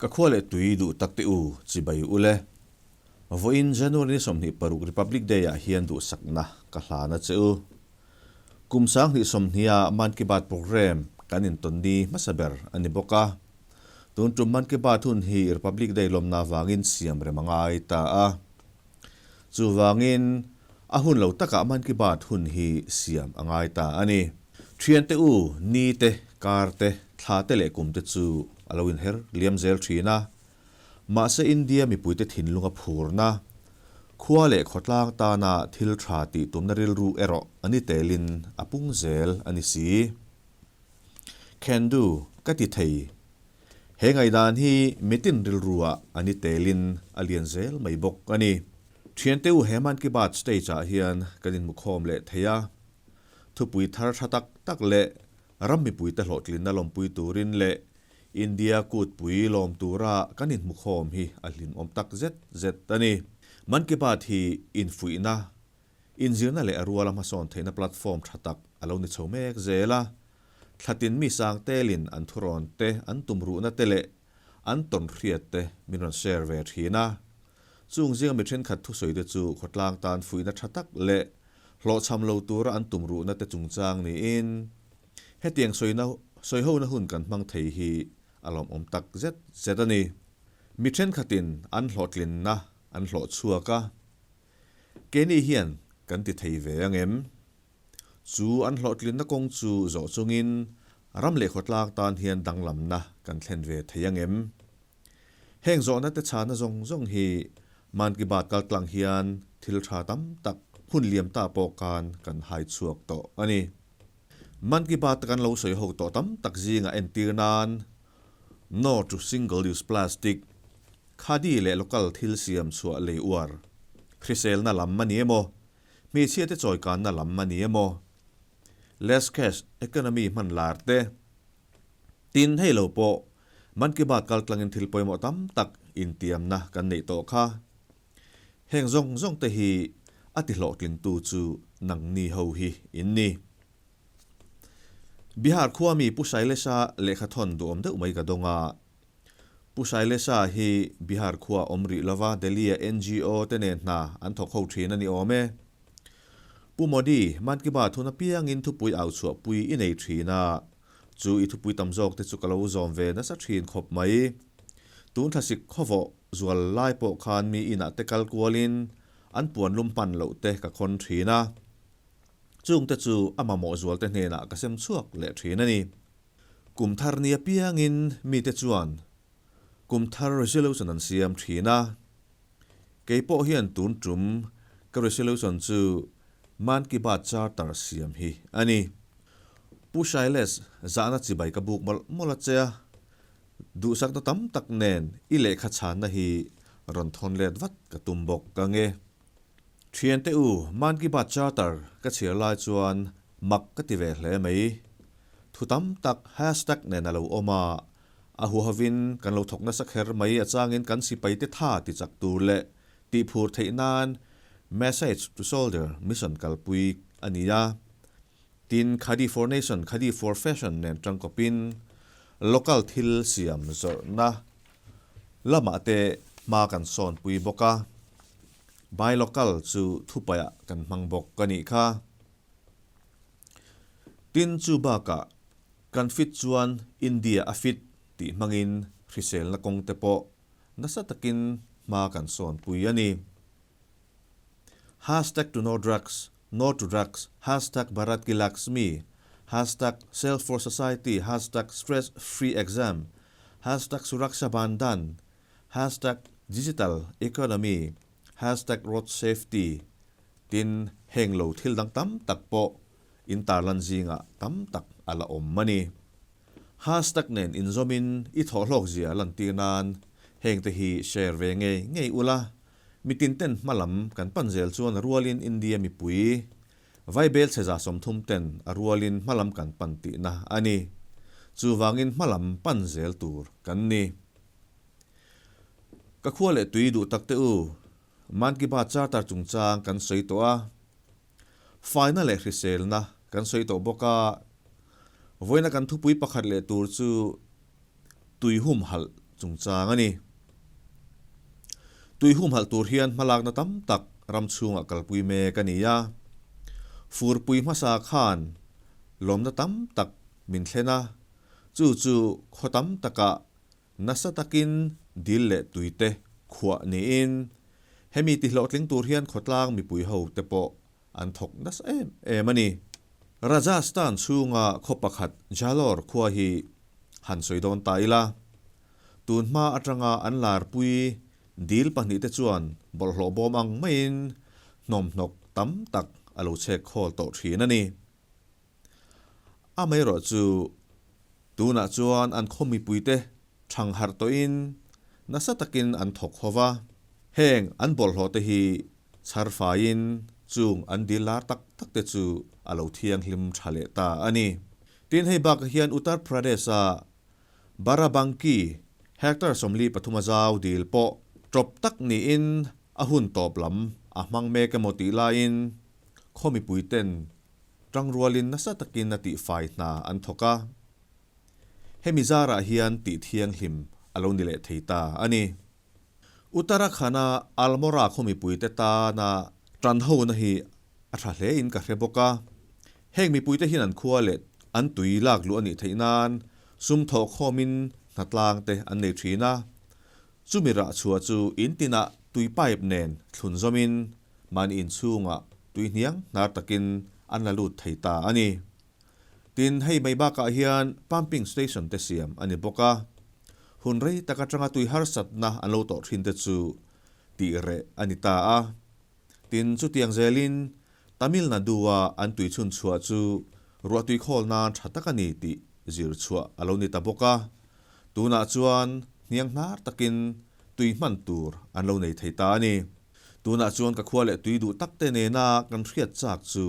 Ka khua leh tui duh tak te u, chibai u le. Vawiin January ni 26 Republic Day ah hian duhsakna ka hlan a che u. Kum 2020 a Mann Ki Baat programme kan intawn ni hmasa ber a ni bawk a. Tun tum Mann Ki Baat hun hi Republic Day lawmna avangin siam rem a ngai ta a. Chuvangin a hun lo takah Mann Ki Baat hun hi siam a ngai ta a ni. Thiante u, ni te, kar te, thla te leh kum te chu a lo inher liam zel thin a. Mahse India mipuite thinlung a phurna, khua leh khawtlang tana thil tha tih tumna rilru erawh a ni telin a pung zel a ni si. Can do, ka ti thei. He ngaihdan hi mitin rilruah a ni telin a lian zel mai bawk a ni. Thiante u he Mann Ki Baat stage ah hian kan inhmukhawm leh thei a. Thupui thar tha tak tak leh ram mipuite hlawhtlinna lawmpui turin leh India kutpui lawm tura kan inhmukhawm hi a hlimawm tak zet zet a ni. Mann Ki Baat hi infuihna, inzirna leh a ruala hmasawn theihna platform tha tak a lo ni chho mek zel a. Thlatin mi sang telin an thurawn te, an tumruhna te leh an tawnhriat te min rawn share ve thin a. Chung zinga mi thenkhat thusawi te chu khawtlang tan fuihna tha tak leh hlawhchham lo tura an tumruhna te chungchang niin hetiang sawina sawihona hun kan hmang thei hi a lawmawm tak zet zet a ni. Mi thenkhatin an hlawhtlinna an hlawh chhuak a, keini hian kan ti thei ve ang em? Chu an hlawhtlinna kawng chu zawh chungin ram leh khawtlang tan hian danglamna kan thlen ve thei ang em? Heng zawhna te chhana zawng zawng hi Mann Ki Baat kaltlang hian thil tha tam tak hun liam ta pawh khan kan hai chhuak tawh a ni. Mann Ki Baat kan lo sawi ho tawh tam tak zingah entir nan No to single use plastic, khadi leh local thil siam chhuah lei uar, hriselna lam a ni emaw, hmeichhia te chawikanna lam a ni emaw, less cash economy hman lar te, Tin, hei lo pawh Mann Ki Baat kaltlangin thil pawimawh tam tak intiamna kan neih tawh kha. Heng zawng zawng te hi a ti hlawhtlingtu chu nangni ho hi in ni. Bihar khua mi Pu Shailesha lehkhathawn duhawm deuh mai ka dawng a. Pu Shailesha hi Bihar khua awm rih lova Delhi-a NGO te nen hna an thawk ho thin a ni awm e. Pu Modi, Mann Ki Baat hun apiangin thupui au chhuahpui i nei thin a. Chu i thupui tam zawk te chu ka lo zawm ve nasa thin khawp mai. Tun thlasik khawvawh zual lai pawh khan mi inah te kal kualin an puan lum hman loh te ka khawn thin a. Chung te chu a mamawh zual te hnenah ka sem chhuak leh thin a ni. Kum thar ni apiangin mite chuan kum thar resolution an siam thin a. Kei pawh hian tun tum ka resolution chu Mann Ki Baat Charter siam hi a ni. Pu Shailesh, zahna chibai ka buk mawlh mawlh a che a, duhsakna tam tak nen i lehkha chhanna hi rawn thawn let vat ka tum bawk ka nge. Thiante u, Mann Ki Baat Charter ka chhiar lai chuan mak ka ti ve hle mai. Thu tam tak hashtag nen a lo awm a, A huahavin kan lo thawk nasa kher mai a changin kan sipaite tha ti chak tur leh tihphur theih nan Message to Soldier mission kalpui a ni a. Tin, Khadi for Nation, Khadi for Fashion nen tangkawpin local thil siam zawrhna lamah te hma kan sawnpui bawk a. Buy local chu thupaiah kan hmang bawk a nih kha. Tin, chu bakah Kan fit chuan India a fit tih hmangin hriselna kawng te pawh nasa takin hma kan sawnpui a ni. Hashtag to no drugs, no to drugs, hashtag Bharat ki Laxmi, hashtag Self for Society, hashtag Stress Free Exam, hashtag Suraksha Bandhan, hashtag Digital Economy, hashtag Road Safety tin heng lo thil dang tam tak pawh In tarlan zingah tam tak a la awm a ni. Hashtag nen inzawmin i thawhhlawk zia lantir nan hengte hi share ve ngei ngei ula, mitin ten hmalam kan pan zel chuan a rualin India mipui Vaibel chhe 30 ten a rualin hmalam kan pan tihna a ni. Chuvangin hmalam pan zel tur kan ni. Ka khua leh tui duh tak te u, Mann Ki Baat Charter chungchang kan sawi tawh a. Faina leh hriselna kan sawi tawh bawk a, vawiina kan thupui pakhat leh tur chu tui humhalh chungchang a ni. Tui humhalh tur hian hmalakna tam tak ram chhungah kalpui mek a ni a. Furpui hmasa khan lawmna tam tak min thlen a, chu chu khaw tam takah nasa takin dil leh tuite khuah niin hemi tihlawhtling tur hian khawtlang mipui ho te pawh an thawk nasa em em a ni. Rajasthan chhunga khaw pakhat Jalore khua hi han sawi dawn ta ila, tun hma atanga an larpui dil pahnihte chuan bawlhhlawh bawm ang maiin hnawmhnawk tam tak a lo chhek khawl tawh thin a ni. Amaherawh chu tunah chuan an khaw mipuite thang harh tawhin nasa takin an thawk ho va, heng an bawlhhlawhte hi chhar faiin chung an dil lar tak tak te chu a lo thianghlim tha leh ta a ni. Tin, hei bakah hian Uttar Pradesh-a Barabanki hectare 43 a zau dil pawh tawp tak niin a hun tawp lam a hmang mek emaw tih laiin khaw mipuiten tangrualin nasa takin a tihfai hna an thawk a. Hemi zarah hian tih thianghlim a lo ni leh thei ta a ni. Uttarakhand-a Almora khaw mipuite tana tanhona hi a tha hlein ka hre bawk a. Heng mipuite hian an khua leh an tui lak luh a nih theih nan sum thawh khawmin hnatlang te an nei thin a. Chumi rah chhuah chu in tinah tui pipe nen thlun zawmin mahni inchhungah tui hniang hnar takin an la lut thei ta a ni. Tin, hei mai bakah hian pumping station te siam a ni bawk a, hun rei tak atanga tui harsatna an lo tawh thin te chu tih reh a ni ta a. Tin, chutiang zelin Tamil Nadu-a an tui chhun chhuah chu ruahtui khawl nan tha tak a ni tih zir chhuah a lo ni ta bawk a. Tunah chuan hniang hnar takin tui hman tur an lo nei thei ta a ni. Tunah chuan ka khua leh tui duh takte nena kan hriat chak chu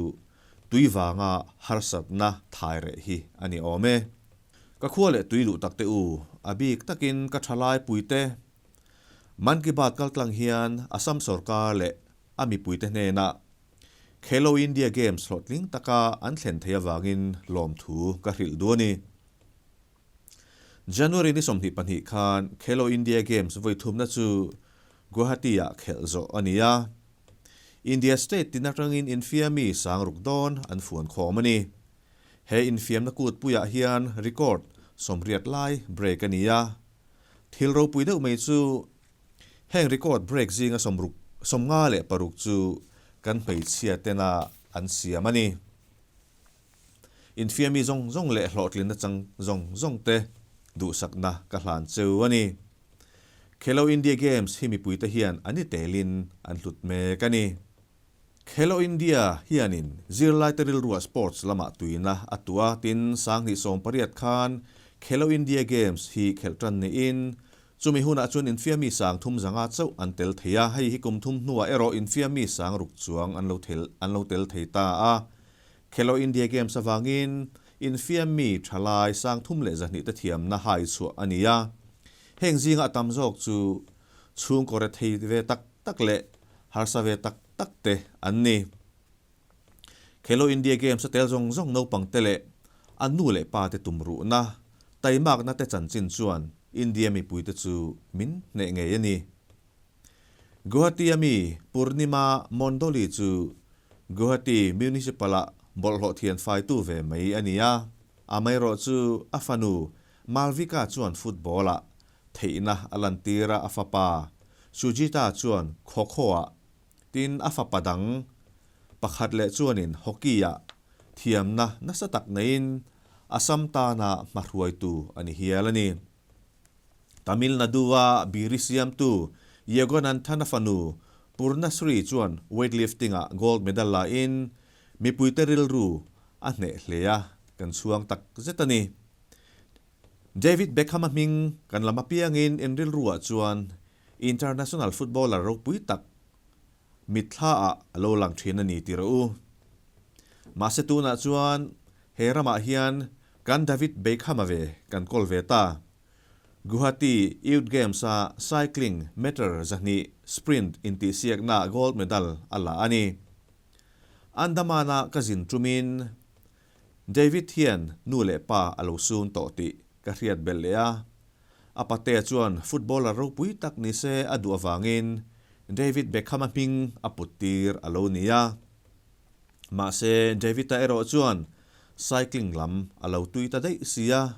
Tui vanga harsatna thai reh hi a ni awm e. Ka khua leh tui duh tak te u, a bik takin ka thalai puite. Man Ki Baat kaltlang hian Assam sorkar leh a mipuite hnenah Khelo India Games hlawhtling taka an thlen theih avangin lawmthu ka hrilh duh a ni. January ni 22 khan Khelo India Games vawi thumna chu Guwahati-ah khelh zawh a ni a. India state tin atangin infiami sangruk dawn an fuan khawm a ni. He infiamna kutpuiah hian record 80 lai break a ni a. Thil ropui deuh mai chu heng record break zinga sawmruk 56 chu kan hmeichhia tena an siam a ni. Infiami zawng zawng leh hlawhtlinna chang zawng zawng te duhsakna ka hlan cheu a ni. Khelo India Games hi mipuite hian an i telin an hlut mek a ni. Khelo India hianin zirlaite rilrua sports lamah tuina a tuah a, tin 2018 khan Khelo India Games hi khelh tan niin chumi hunah chuan infiami 300 chauh an tel thei a, hei hi kum thum hnuah erawh infiami 6000 chuang an lo an lo tel thei ta a. Khelo India Games avangin infiam mi thalai 320 te thiamna hai chhuah a ni a. Heng zinga a tam zawk chu chhungkaw rethei ve tak tak leh harsa ve tak tak te an ni. Khelo India Games a tel zawng zawng naupang te leh an nu leh pa te tumruhna, taimakna te chanchin chuan India mipuite chu min hneh ngei a ni. Guwahati-a mi Purnima Mondoli chu Guwahati Municipal-ah bawlhhlawh thian faitu ve mai a ni a. Amaherawh chu a fanu Malvika chuan football-ah theihna a lantir a, a fapa Sujita chuan kho kho-ah, tin a fapa dang pakhat leh chuanin hockey-ah thiamna nasa tak neiin Assam tana hmahruaitu a ni hial a ni. Tamil Nadu-a biri siamtu Yogananthan-a fanu Purnasri chuan weightlifting-ah gold medal lain mipuite rilru a hneh hle a, kan chhuang tak zet a ni. David Beckham-a hming kan lam apiangin in rilruah chuan international footballer ropui tak mitthlaah a lo lang thin a ni ti rawh u. Mahse tunah chuan he ramah hian kan David Beckham-a ve kan kawl ve ta. Guwahati Youth Games-a cycling meter 200 sprint intihsiaknaah gold medal a la a ni. Andaman-a ka zin tumin David hian nu leh pa a lo sun tawh tih ka hriat belh leh a. A patea chuan footballer ropui tak ni se a duh avangin David Beckham-a hming a put tir a lo ni a. Mahse, David-a erawh chuan cycling lam a lo tui ta daih si a.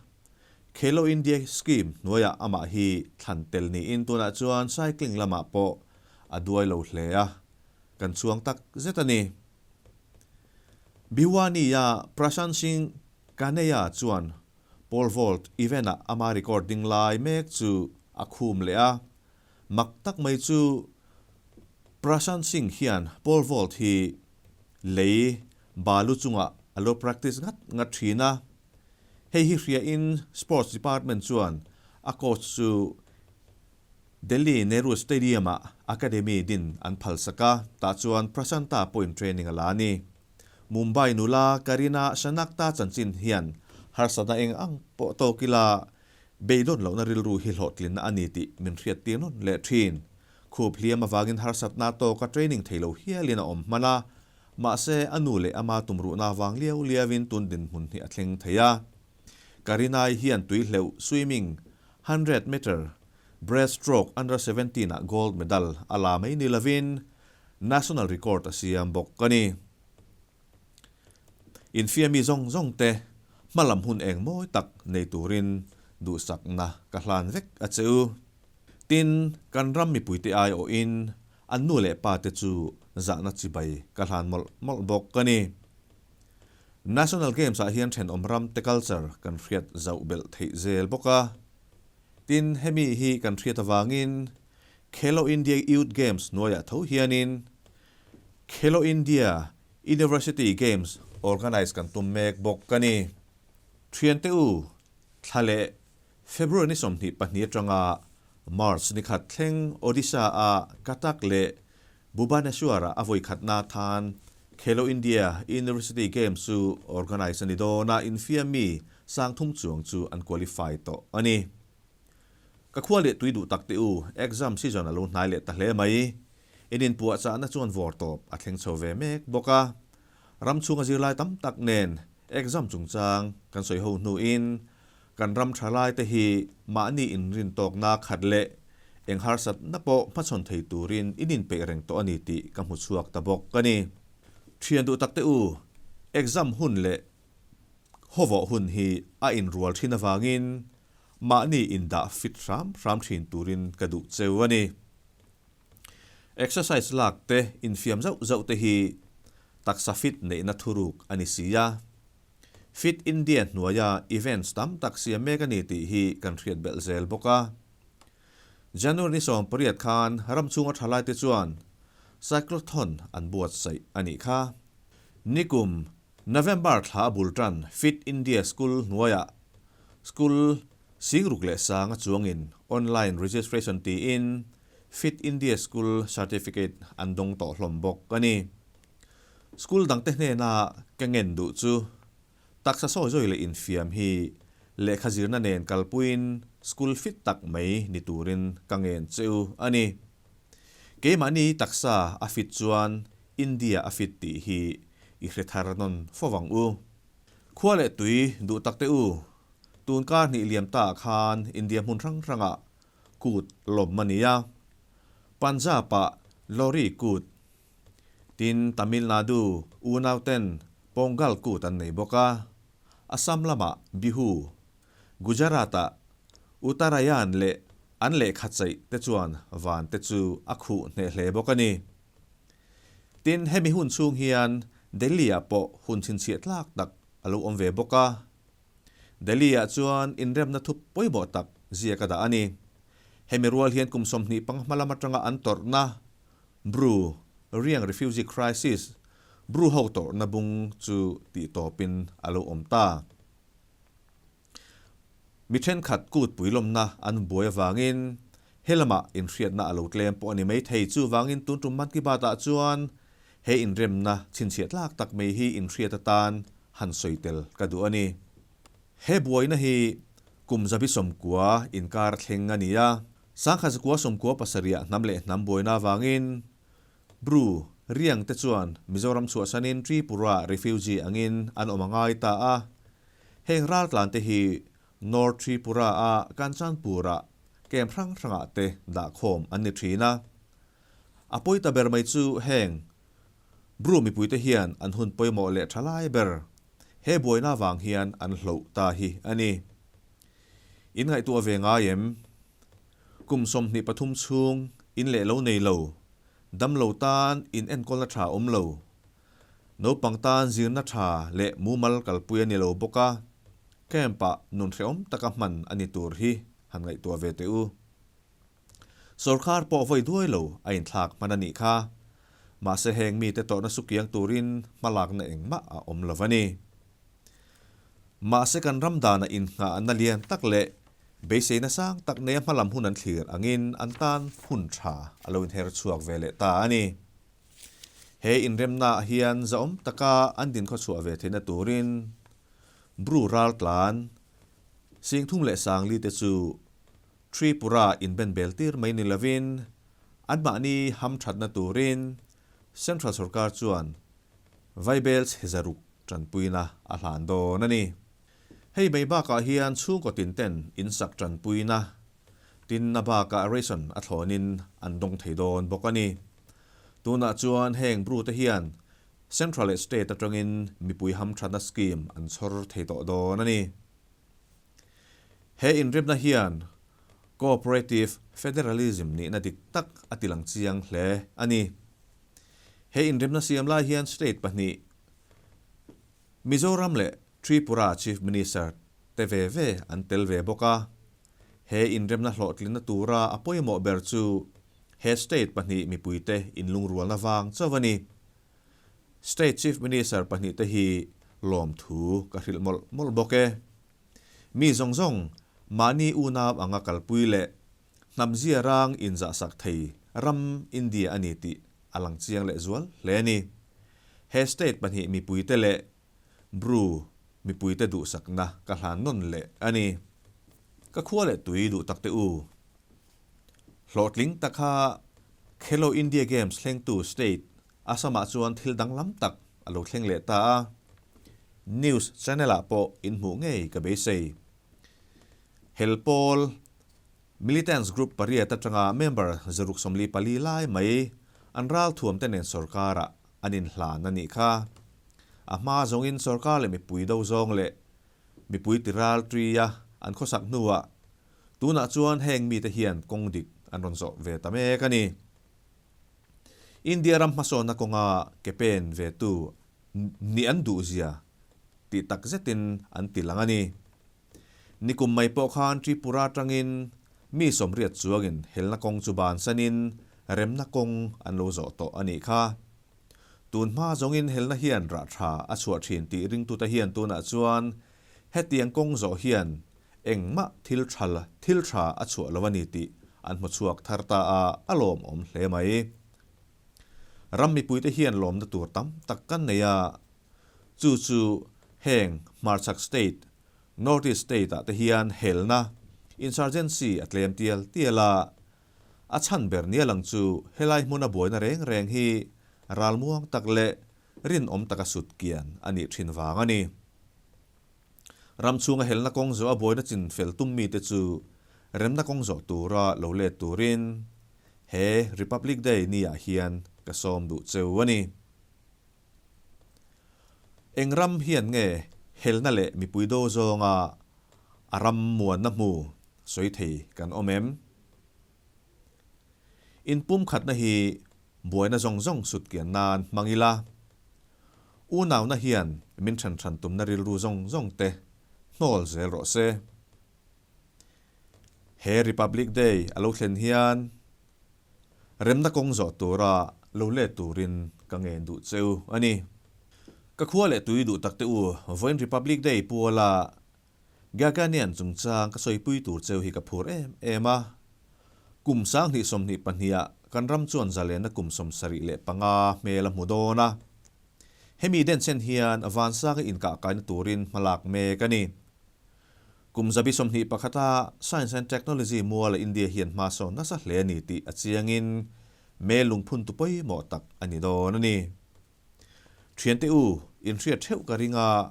Khelo India scheme hnuaiah amah hi thlan tel niin tunah chuan cycling lamah pawh a duai lo hle a, kan chhuang tak zet a ni. Bhiwani-a Prashant Singh Kaneya chuan pole vault event-ah ama record ding lai mek chu a khum leh a, mak tak mai chu Prashant Singh hian pole vault hi lei balu chungah a lo practice ngat ngat thin a. Hei hi hriain Sports Department chuan a coach chu Delhi Nehru Stadium-ah academy din an phalsak a, tah chuan Prasanta pawhin training a la a ni. Mumbai nula Karina Shanakta chanchin hian harsatna eng ang pawh tawk ila beidawn lohna rilru hi hlawhtlinna a ni tih min hriattir nawn leh thin. Khup hliam avangin harsatna tawka training thei lo hialin a awm hman a, Mahse, a nu leh ama tumruhna avang liau liauin tun dinhmun hi a thleng thei a. Karinai hian tui hleuh, swimming, hundred meter, breaststroke under 17 ah gold medal a la mai ni lovin national record a siam bawk a ni. Infiami zawng zawng te hmalam hun eng mawi tak nei turin duhsakna ka hlan vek a che u. Tin, kan ram mipuite aiawhin An nu leh pa te chu zahna chibai ka hlan mawlh mawlh bawk a ni. National Games ah hian thenawm ram te culture kan hriat zauh belh theih zel bawk a. Tin, hemi hi kan hriat avangin Khelo India Youth Games hnuaiah tho hianin Khelo India University Games organise kan tum mek bawk a ni. Thiante u, thla leh February ni 22 atanga March ni khat thleng Odisha-a Cuttack leh Bhubaneswar-ah a vawi khatna tan Khelo India University Games chu organise a ni dawn a, infiam mi sangthum chuang chu an qualify tawh a ni. Ka khua leh tui duh tak teh u, exam season a lo hnai leh ta hle mai. In inpuahchahna chuan vawr tawp a thleng chho ve mek bawk a. Ram chhunga zirlai tam tak nen exam chungchang kan sawi ho hnuin Kan ram tha lai te hi mahni inrintawkna khat leh eng harsatna pawh hmachhawn thei turin in inpeih reng tawh a ni tih ka hmu chhuak ta bawk a ni. Thian duh tak te u, exam hun leh hawvawh hun hi a inrual thin avangin mahni indah fit hram hram thin turin ka duh cheu a ni. Exercise lak te, infiam zauh zauh te hi taksa fit neihna thuruk a ni si a. Fit India hnuaia events tam tak siam mek a ni tih hi kan hriat belh zel bawk a. January ni 18 khan ram chhunga thalaite chuan Cyclothon an buatsaih a nih kha. Nikum November thla a bul tan Fit India School hnuaiah School Singruk leh Sanga chuangin online registration tiin Fit India School Certificate an dawng tawh hlawm bawk a ni. School dangte hnena ka ngen duh chu taksa sawi zawi leh infiam hi lehkha zirna nen kalpuiin school fit tak mai ni turin ka ngen che u a ni. Keimahni taksa a fit chuan India a fit tih hi i hre thar nawn fo vang u. Khua leh tui duh tak te u, tun kar hnih liam ta ah khan India hmun hrang hrangah kut lawm a ni a. Punjab-ah Lohri kut Tin, Tamil Nadu unauten Pongal kut an nei bawk a, Assam lamah Bihu, Gujarat-ah Uttarayan leh an lehkha chaih te chuan van te chu a khuh hneh hle bawk a ni. Tin, hemi hun chhung hian Delhi-ah pawh hun chhinchhiah tlak tak a lo awm ve bawk a. Delhi-ah chuan inremna thup pawimawh tak ziak a dah a ni. Hemi rual hian kum 25 hma lam atanga an tawrhna Bru, Riang Refugee Crisis, Bru ho tawrhna bung chu tih tawpin a lo awm ta. Mi thenkhat kut puilawmna an buai avangin he lamah inhriatna a lo tlem pawh a ni maithei. Chuvangin tun tum Mann Ki Baat ah chuan he inremna chhinchhiah tlak tak mai hi inhriat atan han sawi tel ka duh a ni. He buaina hi kum zabi 90 inkar thleng a ni a. Sangkha 1977 hnam leh hnam buaina avangin Bru, Riang te chuan Mizoram chhuahsanin Tripura refugee angin an awm a ngai ta a. Heng raltlan te hi North Tripura-a Kanchanpur-ah camp hrang hrangah te dahkhawm an ni thin a. A pawi ta ber mai chu heng Bru mipuite hian an hun pawimawh leh tha lai ber he buaina vang hian an hloh ta hi a ni. In ngaihtuah ve ngai em? Kum 23 chhung in leh lo nei lo, dam lo tan in enkawlna tha awm lo, naupang tan zirna tha leh mumal kalpui a ni lo bawk a, camp-ah nun hrehawm taka hman a ni tur hi han ngaihtuah ve teh u. Sorkar pawh vawi duai lo a inthlak hman a nih kha. Mahse heng mite tawrhna sukiang turin hmalakna engmah a awm lo a ni. Mahse kan ram dana innghahna lian tak leh beiseina sang tak neia hmalam hun an thlir angin an tan hun tha a lo inher chhuak ve leh ta a ni. He inremnaah hian zahawm taka an dinkhawchhuah ve theihna turin Bru raltlan 30,003 te chu Tripura inbenbel tir mai ni lovin anmahni hamthatna turin Central sorkar chuan Vaibel chhe zaruk tanpuina a hlan dawn a ni. Hei mai bakah hian chhungkaw tin ten insak tanpuina tinna bakah ration a thlawnin an dawng thei dawn bawk a ni. Tunah chuan heng Bru te hian Central leh State atangin mipui hamthatna scheme an chhawr thei tawh dawn a ni. He inremna hian Cooperative Federalism nihna dik tak a tilang chiang hle a ni. He inremna siam lai hian state pahnih, Mizoram leh Tripura Chief Minister te ve ve an tel ve bawk a. He inremna hlawhtlinna tura a pawimawh ber chu he state pahnih mipuite inlungrualna vang chauh a ni. State Chief Minister pahnihte hi lawmthu ka hrilh mawlh mawlh bawk e. Mi zawng zawng mahni unau anga kalpui leh Hnam zia rang inzahsak thei ram India a ni tih a lang chiang leh zual hle a ni. He state pahnih mipuite leh Bru mipuite duhsakna ka hlan nawn leh a ni. Ka khua leh tui duh tak teh u. Hlawhtling taka Khelo India Games thlengtu state Assam-ah chuan thil danglam tak a lo thleng leh ta a. News channel-ah pawh inhmuh ngei ka beisei. Hel pawl Militants Group pariat atanga member 144 lai mai an ralthuam te nen sorkarah an inhlan a nih kha. A hma zawngin sorkar leh mipui do zawng leh mipui ti ralṭuia an khawsak hnuah tunah chuan heng mite hian kawng dik an rawn zawh ve ta mek a ni. India ram hmasawnna kawnga ke pen ve tu nih an duhzia tih tak zetin an ti lang a ni. Nikum mai pawh khan Tripura atangin mi sawmriat chuangin helna kawng chu bansanin remna kawng an lo zawh tawh a nih kha. Tun hma zawngin helna hian rah tha a chhuah thin tih ringtute hian tunah chuan hetiang kawng zawh hian engmah thil tha thil tha a chhuah lo a ni tih an hmu chhuak thar ta a, a lawmawm hle mai. Ram mipuite hian lawmna tur tam tak kan nei a, Chu chu heng hmarchhak state, North East state ah te hian helna, insurgency, a tlem tial tial a. A chhan ber nia lang chu helai hmuna buaina reng reng hi ralmuang tak leh rinawm taka sut kian a nih thin vang a ni. Ram chhunga helna kawng zawh a buaina chin fel tum mite chu remna kawng zawh tura lo let turin he Republic Day ni ah hian ka sawm duh cheu a ni. Eng ram hian nge helna leh mipui do zawnga a ram muanna hmu sawi thei kan awm em? Inpumkhatna hi buaina zawng zawng sutkian nan hmang ila, unauna hian min then hran tumna rilru zawng zawng te hnawl zel rawh se. He Republic Day a lo thlen hian Remna kawng zawh tura lo let turin ka ngen duh cheu a ni. Ka khua leh tui duh tak te u, vawiin Republic Day puala Gaganyaan chungchang ka sawipui tur cheu hi ka phur em em a. Kum 2022 ah kan ram chuan zalenna kum 75 hmel a hmu dawn a. Hemi denchhen hian vansanga inkahkaina turin hmalak mek a ni. Kum 21 a Science and Technology muala India hian hma sawn nasa hle a ni tih a chiangin me lungphun tu pawimawh tak a ni dawn a ni. Thiante u, inhriat theuh ka ring a,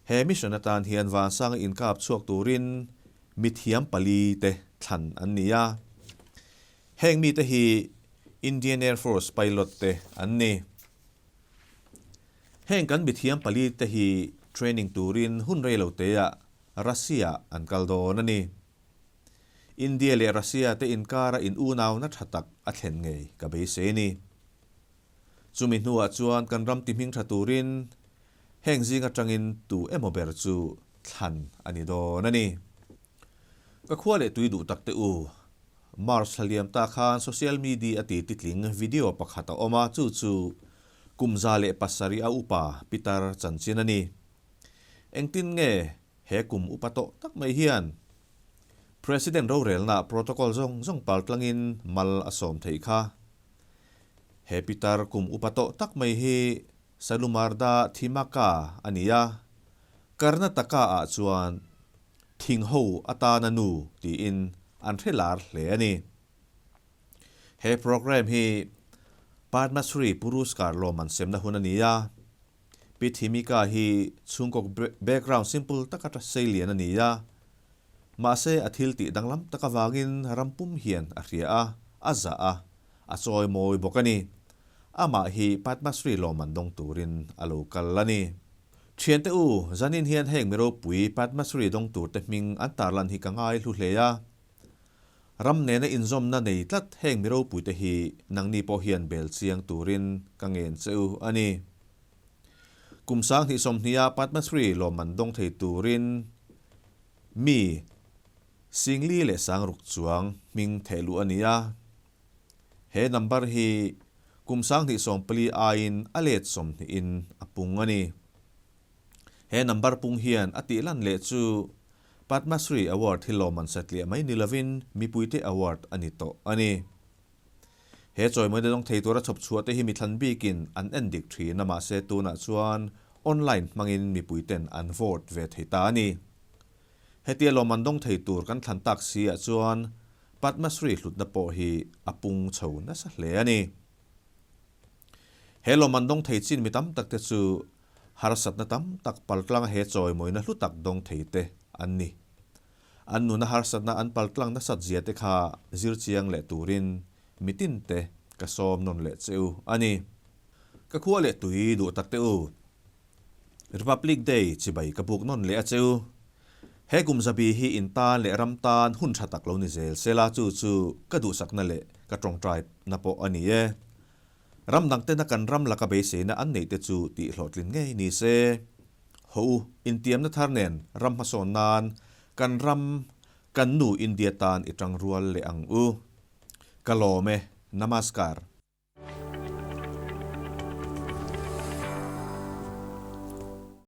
He mission atan hian vansanga inkap chhuak turin mithiam palite thlan an ni a. Heng mite hi Indian Air Force pilot te an ni. Heng kan mithiam palite hi training turin hun rei lo teah Russia an kal dawn a ni. India leh Russia te inkara in unauna tha tak a thlen ngei ka beisei a ni. Chumi hnuah chuan kan ram ti hming tha turin heng zing atangin tu emaw ber chu thlan a ni dawn a ni. Ka khua leh tui duh tak te u, March thla liam ta khan social media a ti titling video pakhat a awm a, chu chu kum 107 a upa Peter chanchin a ni. Engtin nge He kum upa tawh tak mai hian President rorelna protocol zawng zawng pal tlangin mal a sawm theih kha. He pitar kum upa tawh tak mai hi Salumarda Thimaka a ni a, Karnataka ah chuan thing ho atana nu tiin an hre lar hle a ni. He program hi Padma Shri Puruskar lawmman semna hun a ni a. Pi Thimika hi chhungkaw background simple taka ta sei lian a ni a, mahse a thil tih danglam tak avangin ram pum hian a hria a, a zah a, a chawi mawi bawk a ni. Amah hi Padma Shri lawmman dawng turin a lo kal a ni. Thiante u, zanin hian heng mi ropui Padma Shri dawng turte hming an tarlan hi ka ngai hlu hle a. Ram nena inzawmna nei tlat heng mi ropuite hi nangni pawh hian bel chiang turin ka ngen che u a ni. Kum 2020 a Padma Shri lawmman dawng thei turin mi 46,000 chuang hming theh luh a ni a. He number hi kum 2014 aiin a let 20 in a pung a ni. He number pung hian a tih lan leh chu Padma Shri Award hi lawmman satliah mai ni lovin mipuite award a ni tawh a ni. He chawimawina dawng thei tura chhawp chhuah te hi mithlan bikin an en dik thin a mahse tunah chuan online hmangin mipuiten an vote ve thei ta a ni. Hetia lawmman dawng thei tur kan thlan tak si ah chuan Padma Shri hlutna pawh hi a pung chho nasa hle a ni. He lawmman dawng thei chin mi tam tak te chu Harsatna tam tak paltlanga he chawimawina hlu tak dawng thei te an ni. An nuna harsatna an paltlang nasat zia te kha zir chiang leh turin mitin te ka sawm nawn leh che u a ni. Ka khua leh tui duh tak te u. Republic Day chibai ka buk nawn leh a che u. He kum zabi hi in tan leh ram tan hun tha tak lo ni zel sela chu chu ka duhsakna leh ka tawngtai na pawh a ni e. Ram dang tena kan ram laka beiseina an neih te chu tih hlawhtlin ngei ni se. Haw u, intiamna thar nen ram hmasawn nan kan ram, kan nu India tan i tangrual leh ang u. Ka lawm e. Namaskar.